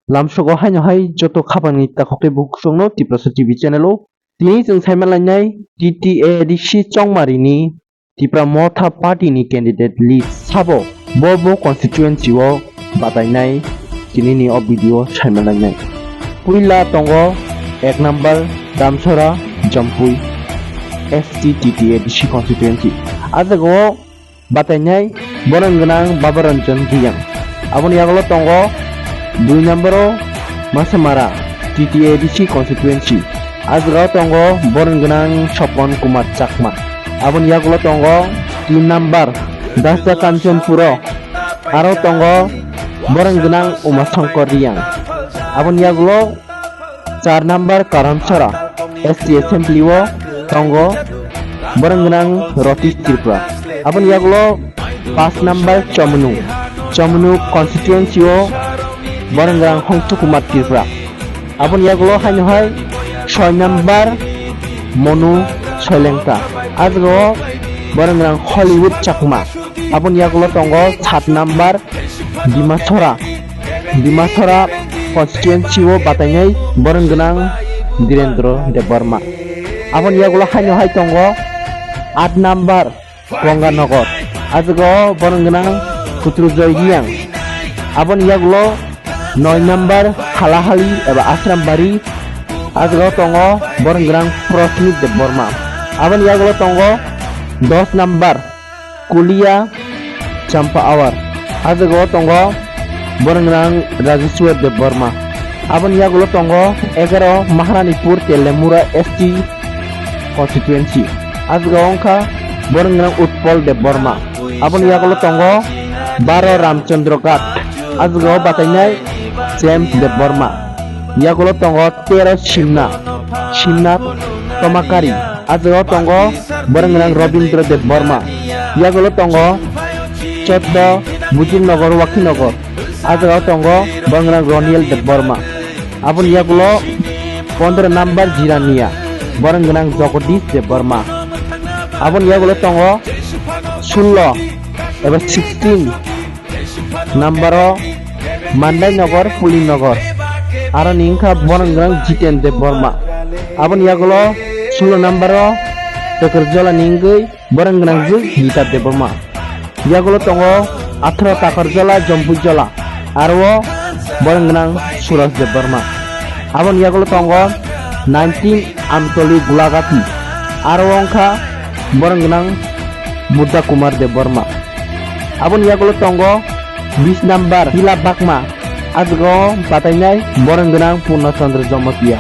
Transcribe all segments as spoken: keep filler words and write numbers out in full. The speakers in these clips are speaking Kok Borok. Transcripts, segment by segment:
Lamsogo haino hai joto khapangni takhuk tei bukhuk songno Tiprasa T V channel o. Tini chwng saimanlainai T T A D C Chongmarini Tipra Motha Party ni candidate list sabo bo bo constituency o batainai, tini ni o video saimanlainai. Puila tongo ek number Damsora Jampui S T T T A D C constituency. A jaga o batainai borok gwnang Babaranjan Riyang. Aboni yagulo tongo dui number o Masamara T T A D C constituency. A jaga o tongo borok gwnang Sopon Kumar Chakma. Aboni yagulo tongo tin number Dasta Kanchanpuro. Aro tongo borok gwnang Uma Shankar Riyang. Aboni yagulo char number Karamsara S T assembly o tongo borok gwnang Ratish Tripura. Aboni yagulo pas number Chomnu, Chomnu constituency o borok gwnang Hongsu Kumar Tripura. Aboni yagulo haino hai soi number Monu Soilengta. A jaga o borok gwnang Hollywood Chakma. Aboni yagulo tongo sat number Dimasora, Dimasora constituency o batainai borok gwnang Direndra Debbarma. Aboni yagulo haino hai tongo aat number Ganganagar. A jaga o borok gwnang Kutrujoy Riyang. Aboni yagulo noi number Halahali eba Asrambari. A jaga o tongo borok gwnang Prosmit Debbarma. Aboni yagulo tongo dos number Kulia Champa Awar. A jaga o tongo borok gwnang Rajeshwar Debbarma. Aboni yagulo tongo egaroh Maharanipur Telemura S T constituency. A jaga o wngkha borok gwnang Utpal Debbarma. Aboni yagulo tongo baro Ramchandra Ghat. A jaga o batainai James Debbarma. Yagulo tongo tero Simna, Simna Tomakari. A jaga o tongo borok gwnang Robindra Debbarma. Yagulo tongo chotto Bujirnagar Wakhinagar. A jaga o tongo borok gwnang Roniel Debbarma. Aboni yagulo pondro number Jirania, borok gwnang Jagadish Debbarma. Aboni yagulo tongo sullo eba sixteen number o Mandainagar, Pulinagar. Aroni wngkha borok gwnang Jiten Debbarma. Aboni yagulo sullo number o Takarjala ni wngwi borok gwnang jwk Gita Debbarma. Yagulo tongo atharo Takarjala, Jampuijala. Aro o borok gwnang Suraj Debbarma. Aboni yagulo tongo nineteen Amtoli Gulagati. Aro o wngkha borok gwnang Buddha Kumar Debbarma. Aboni yagulo tongo bis number Pila Bakma, a jaga o batainai borok gwnang Purna Chandra Jamatia.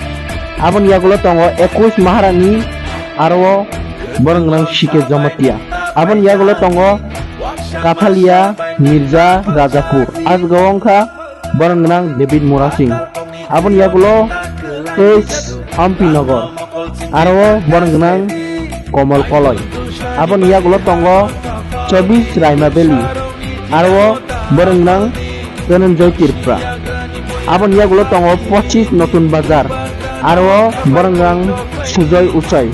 Aboni yagulo tongo ekush Maharani, aro o borok gwnang C K Jamatia. Aboni yagulo tongo Kathalia Mirza Rajapur, a jaga o wngkha borok gwnang David Murasing. Aboni yagulo teis Ampi Nagar, aro o borok gwnang Komal Koloi. Aboni yagulo tongo chobis Raima Valley, aro o borok gwnang Dhananjoy Tripura. Aboni yagulo tongo pochis Notun Bazar, aro o borok gwnang Sujoy Uchai.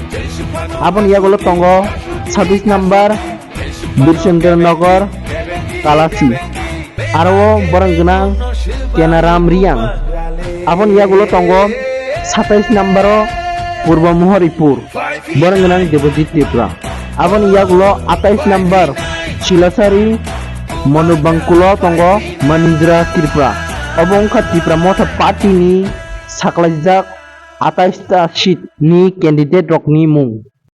Aboni yagulo tongo sabis number Birchandra Nagar, Kalasi. Aro o borok gwnang Kenaram Riyang. Aboni yagulo tongo satais number o Purbo Mohoripur, borok gwnang Debojit Tripura. Aboni yagulo atais number Silasari Monubangkulo tongo Manindra Tripura. Obo wngkha Tipra Motha Party ni saklaijak atais ta seat ni candidate rokni mung.